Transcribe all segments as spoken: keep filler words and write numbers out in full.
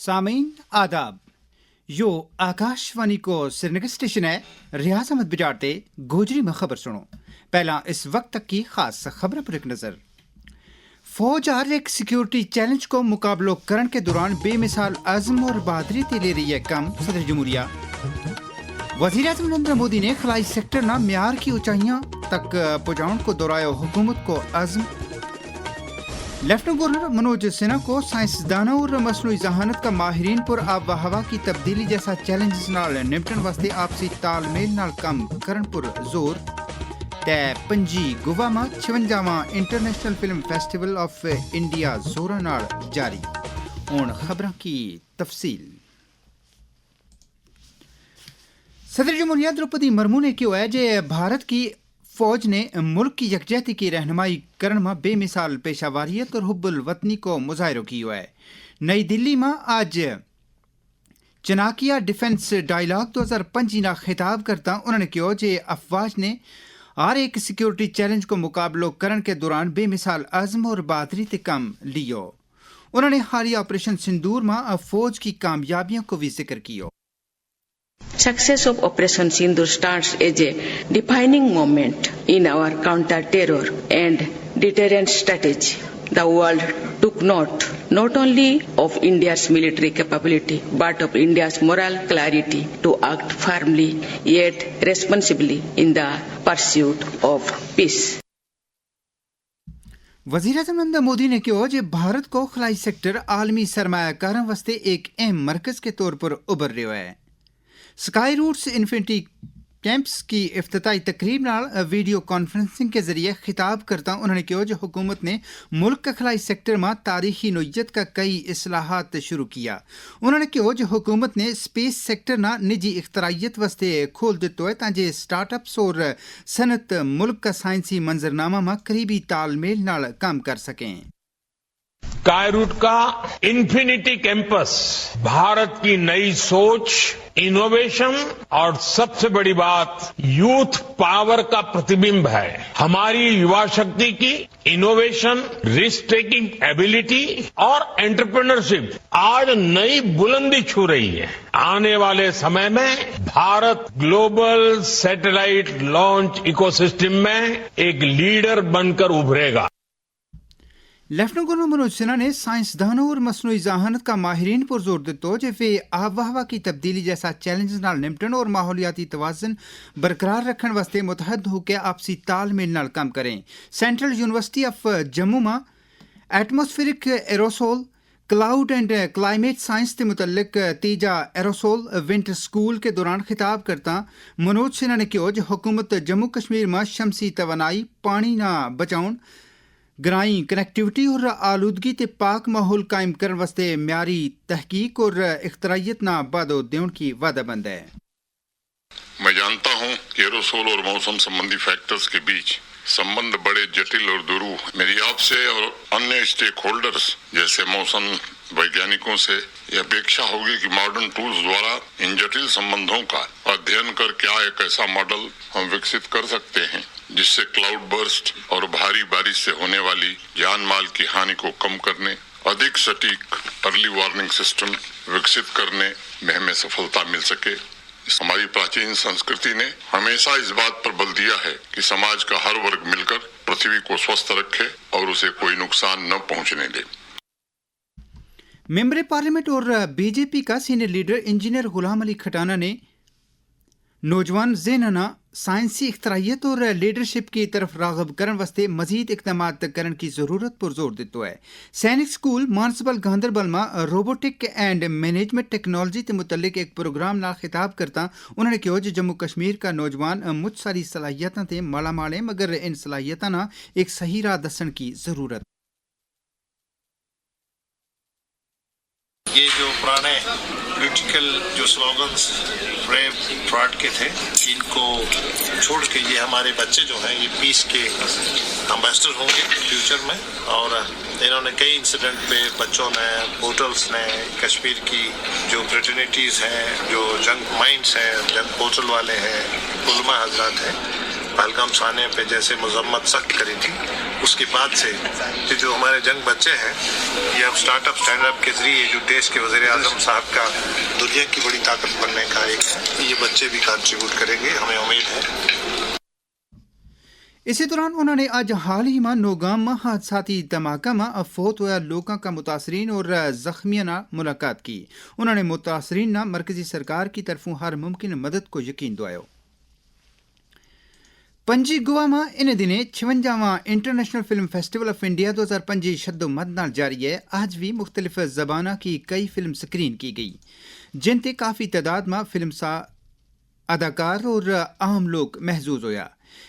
سامعین، آداب۔ یوہ آکاشوانی کو سرینگر اسٹیشن ہے۔ ریاض احمد بجاڑ تے گوجری ما خبر سنو۔ پہلاں اس وقت تک کی خاص خبراں پر ایک نظر۔ فوج ہر ایک سیکیورٹی چیلنج کو مقابلو کرن کے دوران بے مثال عزم اور بہادری تے لے رہی ہے کم، صدر جمہوریہ۔ وزیر اعظم نریندر مودی نے خلائی سیکٹر نا معیار کی اونچائیاں تک پہنچاؤن کو دہرایو حکومت کو عزم۔ لیفٹننٹ گورنر منوج سنہا کو سائنسدانوں اور مصنوعی ذہانت کا ماہرین پر آب و ہوا کی تبدیلی جیسا چیلنجز نال نمٹن واسطے آپسی تال میل نال کم کرن پر زور۔ تے پنجی گوا ما چھونجاواں انٹرنیشنل فلم فیسٹیول آف انڈیا زوراں نال جاری۔ ہن خبراں کی تفصیل۔ صدر جمہوریہ دروپدی مرمو نے کہیو ہے جے بھارت کی فوج نے ملک کی یکجہتی کی رہنمائی کرن ما بے مثال پیشہ واریت اور حب الوطنی کو مظاہرو کیو ہے۔ نئی دلی ما آج چناکیا ڈیفنس ڈائیلاگ دو ہزار پنجی نا خطاب کرتا انہوں نے کہیو جے افواج نے ہر ایک سیکیورٹی چیلنج کو مقابلو کرن کے دوران بے مثال عزم اور بہادری تے کم لیو۔ انہوں نے حالیہ آپریشن سندور ما فوج کی کامیابیوں کو بھی ذکر کیو۔ Success of Operation Sindoor stands as a defining moment in our counter-terror and deterrent strategy. The world took note not only of India's military capability but of India's moral clarity to act firmly yet responsibly in the pursuit of peace. وزیر اعظم نریندر مودی نے کہیو جے بھارت کو خلائی سیکٹر عالمی سرمایہ کاراں واسطے ایک اہم مرکز کے طور پر ابھر رہیو ہے۔ سکائی روٹس انفینٹی کیمپس کی افتتاحی تقریب نال ویڈیو کانفرنسنگ کے ذریعے خطاب کرتا انہوں نے کہیو جے حکومت نے ملک کا خلائی سیکٹر ما تاریخی نوعیت کا کئی اصلاحات شروع کیا۔ انہوں نے کہیو جے حکومت نے سپیس سیکٹر نا نجی اختراعیت واسطے کھول دتو ہے تاں جے سٹارٹ اپس اور صنعت ملک کا سائنسی منظرنامہ ما قریبی تال میل نال کم کر سکیں۔ کائروٹ کا انفینٹی کیمپس بھارت کی نئی سوچ، انوویشن اور سب سے بڑی بات یوتھ پاور کا پرتیبمب ہے۔ ہماری یووا شکتی کی انوویشن، رسک ٹیکنگ ایبیلیٹی اور انٹرپرینرشپ آج نئی بلندی چھو رہی ہے۔ آنے والے سمے میں بھارت گلوبل سیٹلائٹ لانچ ایکوسسٹم میں ایک لیڈر بن کر ابھرے گا۔ لیفٹننٹ گورنر منوج سنہا نے سائنسدانوں اور مصنوعی ذہانت کا ماہرین پر زور دیتو جے ویہ آب و ہوا کی تبدیلی جیسا چیلنجز نال نمٹن اور ماحولیاتی توازن برقرار رکھن واسطے متحد ہو کے آپسی تال میل نال کم کریں۔ سینٹرل یونیورسٹی آف جموں ما ایٹماسفیرک ایروسول، کلاؤڈ اینڈ کلائمیٹ سائنس تے متعلق تیجا ایروسول ونٹر سکول کے دوران خطاب کرتا منوج سنہا نے کہیو جے حکومت جموں کشمیر ما شمسی توانائی، پانی نا بچاؤن، گرائیں کنیکٹیوٹی اور آلودگی تے پاک ماحول قائم کرن واسطے معیاری تحقیق اور اختراعیت نا بادو دیون کی وعدہ بند ہے۔ میں جانتا ہوں کہ ایروسول اور موسم سمبندی فیکٹرز کے بیچ سمبند بڑے جٹل اور دورو۔ میری آپ سے اور انیہ اسٹیک ہولڈرز جیسے موسم ویگیانکوں سے یہ اپیکشا ہوگی کہ ماڈرن ٹولز دوارا ان جٹل سمبندھوں کا ادھین کر کیا ایک ایسا ماڈل ہم وکست کر سکتے ہیں جس سے کلاؤڈ برسٹ اور بھاری بارش سے ہونے والی جان مال کی ہانی کو کم کرنے، ادھک سٹیک ارلی وارننگ سسٹم وکست کرنے میں ہمیں سفلتا مل سکے۔ ہماری پراچین سنسکرتی نے ہمیشہ اس بات پر بل دیا ہے کہ سماج کا ہر ورگ مل کر پرتھوی کو سوستھ رکھے اور اسے کوئی نقصان نہ پہنچنے دے۔ ممبر پارلیمنٹ اور بی جے پی کا سینئر لیڈر انجینئر غلام علی کھٹانہ نے نوجوان ذہناں نا سائنسی اختراعیت اور لیڈرشپ کی طرف راغب کرن واسطے مزید اقدامات کرن کی ضرورت پر زور دیتو ہے۔ سینک سکول مانسبل گاندربل ما روبوٹک اینڈ مینجمنٹ ٹیکنالوجی تے متعلق ایک پروگرام نال خطاب کرتا انہوں نے کہیو جے جموں کشمیر کا نوجوان مچ ساری صلاحیتاں تے مالا مال ہیں، مگر ان صلاحیتاں نا ایک صحیح راہ دسن کی ضرورت۔ یہ جو پرانے پولیٹیکل جو سلوگنز ریپ فراڈ کے تھے، ان کو چھوڑ کے یہ ہمارے بچے جو ہیں یہ پیس کے امبیسڈر ہوں گے فیوچر میں۔ اور انہوں نے کئی انسیڈنٹ پہ بچوں نے، پورٹلز نے، کشمیر کی جو فریٹرنیٹیز ہیں، جو جنگ مائنڈز ہیں، جنگ پورٹل والے ہیں، علماء حضرات ہیں، پہلگام سانے پہ جیسے مذمت سخت کری تھی۔ اس کے بعد سے جو ہمارے جنگ بچے ہیں، یہ اب اسٹارٹ اپ اسٹینڈ اپ کے ذریعے جو دیش کے وزیر اعظم صاحب کا دنیا کی بڑی طاقت بننے کا ایک، یہ بچے بھی کنٹریبیوٹ کریں گے، ہمیں امید ہے۔ اسی دوران انہوں نے اج حال ہی ما نوگام ما حادثاتی دھماکہ ما فوت ہویا لوکاں کا متاثرین اور زخمیاں نا ملاقات کی۔ انہوں نے متاثرین نا مرکزی سرکار کی طرفوں ہر ممکن مدد کو یقین دعایو۔ پنجی گوا ما انہیں دنیں چھونجاواں انٹرنیشنل فلم فیسٹیول آف انڈیا دو ہزار پنجی شد و مد نال جاری ہے۔ اج وی مختلف زباناں کی کئی فلم سکرین کی گئی، جن تے کافی تعداد ما فلم سا اداکار اور عام لوک محظوظ ہویا۔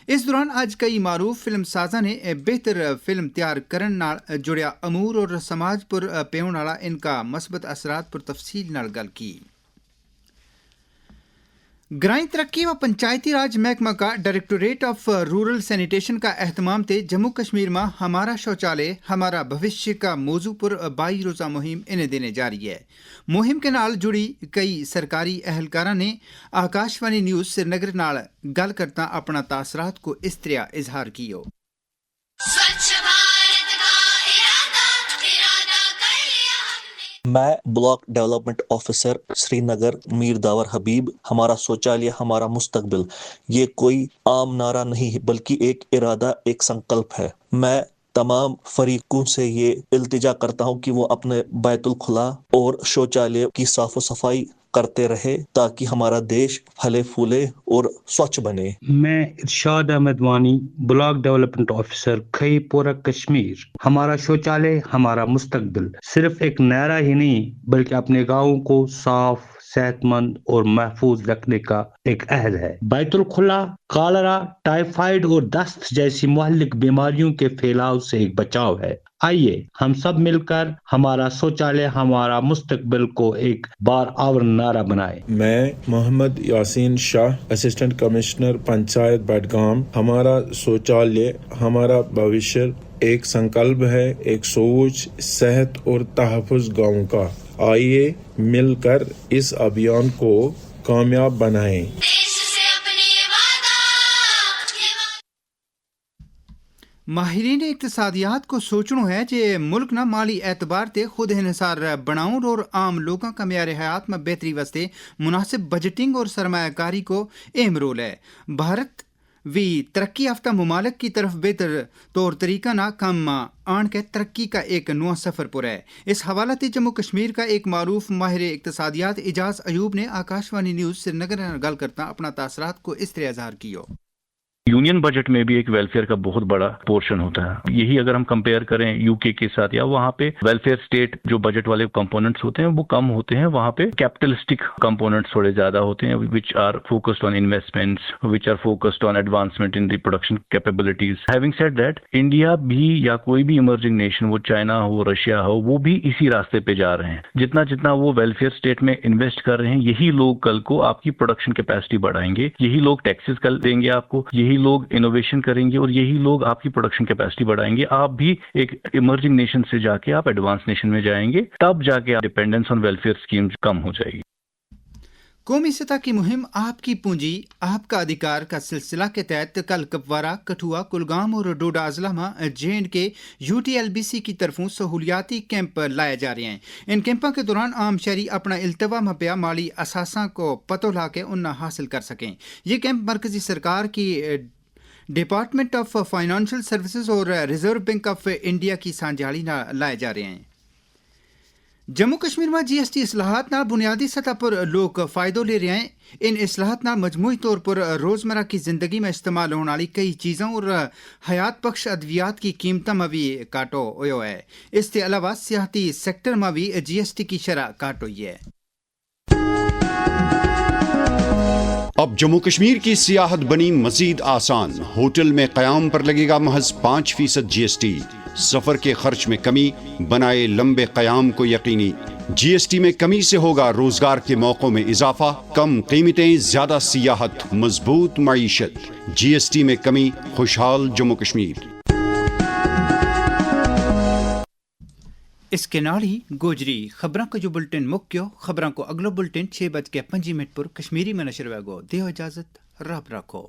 اس دوران اج کئی معروف فلم سازاں نے بہتر فلم تیار کرن نال جڑیا امور اور سماج پر پیون آلا ان کا مثبت اثرات پر تفصیل نال گل کی۔ گرائیں ترقی و پنچایتی راج محکمہ کا ڈائریکٹوریٹ آف رورل سینیٹیشن کا اہتمام تے جموں کشمیر ما ہمارا شوچالے ہمارا بھوشیہ کا موضوع پر بائی روزہ مہم انہیں دینے جاری ہے۔ مہم کے نال جڑی کئی سرکاری اہلکاراں نے آکاشوانی نیوز سرینگر نال گل کرتا اپنا تاثرات کو اس طرح اظہار کیو۔ میں بلاک ڈیولپمنٹ آفیسر سری نگر میر داور حبیب۔ ہمارا شوچالیہ ہمارا مستقبل یہ کوئی عام نعرہ نہیں بلکہ ایک ارادہ ایک سنکلپ ہے۔ میں تمام فریقوں سے یہ التجا کرتا ہوں کہ وہ اپنے بیت الخلا اور شوچالیہ کی صاف و صفائی کرتے رہے تاکہ ہمارا دیش پھلے پھولے اور سوچھ بنے۔ میں ارشاد احمد وانی، بلاک ڈیولپمنٹ آفیسر کھئی پورہ کشمیر۔ ہمارا شوچالے ہمارا مستقبل صرف ایک نعرہ ہی نہیں بلکہ اپنے گاؤں کو صاف، صحت مند اور محفوظ رکھنے کا ایک عہد ہے۔ بیت الخلا، کالرا، ٹائیفائیڈ اور دست جیسی مہلک بیماریوں کے پھیلاؤ سے ایک بچاؤ ہے۔ آئیے ہم سب مل کر ہمارا شوچالیہ ہمارا مستقبل کو ایک بار اور نعرہ بنائے۔ میں محمد یاسین شاہ، اسسٹنٹ کمشنر پنچایت بڈگام۔ ہمارا شوچالیہ ہمارا بھوشیہ ایک سنکلپ ہے، ایک سوچ، صحت اور تحفظ گاؤں کا۔ آئیے مل کر اس ابھیان کو کامیاب بنائیں۔ ماہرین اقتصادیات کو سوچنو ہے جے ملک نا مالی اعتبار تے خود انحصار بناؤن اور عام لوکاں کا معیار حیات ما بہتری واسطے مناسب بجٹنگ اور سرمایہ کاری کو اہم رول ہے۔ بھارت وی ترقی یافتہ ممالک کی طرف بہتر طور طریقہ نا کم ما آن کے ترقی کا ایک نواں سفر پر ہے۔ اس حوالہ تے جموں کشمیر کا ایک معروف ماہر اقتصادیات اعجاز ایوب نے آکاشوانی نیوز سرینگر نال گل کرتا اپنا تاثرات کو اس طرح اظہار کیو۔ یونین بجٹ میں بھی ایک ویلفیئر کا بہت بڑا پورشن ہوتا ہے۔ یہی اگر ہم کمپیئر کریں یو کے کے ساتھ یا وہاں پہ ویلفیئر اسٹیٹ جو بجٹ والے کمپوننٹس ہوتے ہیں وہ کم ہوتے ہیں، وہاں پہ کیپٹلسٹک کمپوننٹس تھوڑے زیادہ ہوتے ہیں، وچ آر فوکسڈ آن انویسٹمنٹس، وچ آر فوکسڈ آن ایڈوانسمنٹ ان دی پروڈکشن کیپیبلٹیز۔ ہیونگ سیڈ دیٹ، انڈیا بھی یا کوئی بھی ایمرجنگ نیشن، وہ چائنا ہو، رشیا ہو، وہ بھی اسی راستے پہ جا رہے ہیں۔ جتنا جتنا وہ ویلفیئر اسٹیٹ میں انویسٹ کر رہے ہیں، یہی لوگ کل کو آپ کی پروڈکشن کیپیسٹی بڑھائیں گے، یہی لوگ ٹیکسز کل دیں گے آپ کو، یہی لوگ انوویشن کریں گے اور یہی لوگ آپ کی پروڈکشن کیپیسٹی بڑھائیں گے۔ آپ بھی ایک ایمرجنگ نیشن سے جا کے آپ ایڈوانس نیشن میں جائیں گے، تب جا کے آپ ڈیپینڈنس آن ویلفیئر اسکیم کم ہو جائے گی۔ قومی سطح کی مہم آپ کی پونجی آپ کا ادھیکار کا سلسلہ کے تحت کل کپوارہ، کٹھوا، کلگام اور ڈوڈا اضلاع ما جے اینڈ کے یو ٹی ایل بی سی کی طرفوں سہولیاتی کیمپ لایا جا رہے ہیں۔ ان کیمپاں کے دوران عام شہری اپنا التوا ما پیا مالی اثاثاں کو پتو لا کے انہاں حاصل کر سکیں۔ یہ کیمپ مرکزی سرکار کی ڈپارٹمنٹ آف فنانشل سروسز اور ریزرو بینک آف انڈیا کی سانجھاڑی نا لائے جا رہے ہیں۔ جموں کشمیر ما جی ایس ٹی اصلاحات نال بنیادی سطح پر لوک فائدو لے رہے ہیں۔ ان اصلاحات نال مجموعی طور پر روزمرہ کی زندگی ما استعمال ہون آلی کئی چیزاں اور حیات بخش ادویات کی قیمتاں ما وی کاٹو ہویو ہے۔ اس تے علاوہ سیاحتی سیکٹر ما وی جی ایس ٹی کی شرح کاٹ ہوئی ہے۔ اب جموں کشمیر کی سیاحت بنی مزید آسان، ہوٹل میں قیام پر لگے گا محض پانچ فیصد جی ایس ٹی۔ سفر کے خرچ میں کمی، بنائے لمبے قیام کو یقینی۔ جی ایس ٹی میں کمی سے ہوگا روزگار کے موقعوں میں اضافہ، کم قیمتیں، زیادہ سیاحت، مضبوط معیشت۔ جی ایس ٹی میں کمی، خوشحال جموں کشمیر۔ اس کے نال ہی گوجری خبراں کو یوہ بلٹن مک گیو۔ خبراں کو اگلو بلٹن چھ بج کے پنجی منٹ پر کشمیری میں نشر ہوئے گو۔ دیو اجازت، رب رکھو۔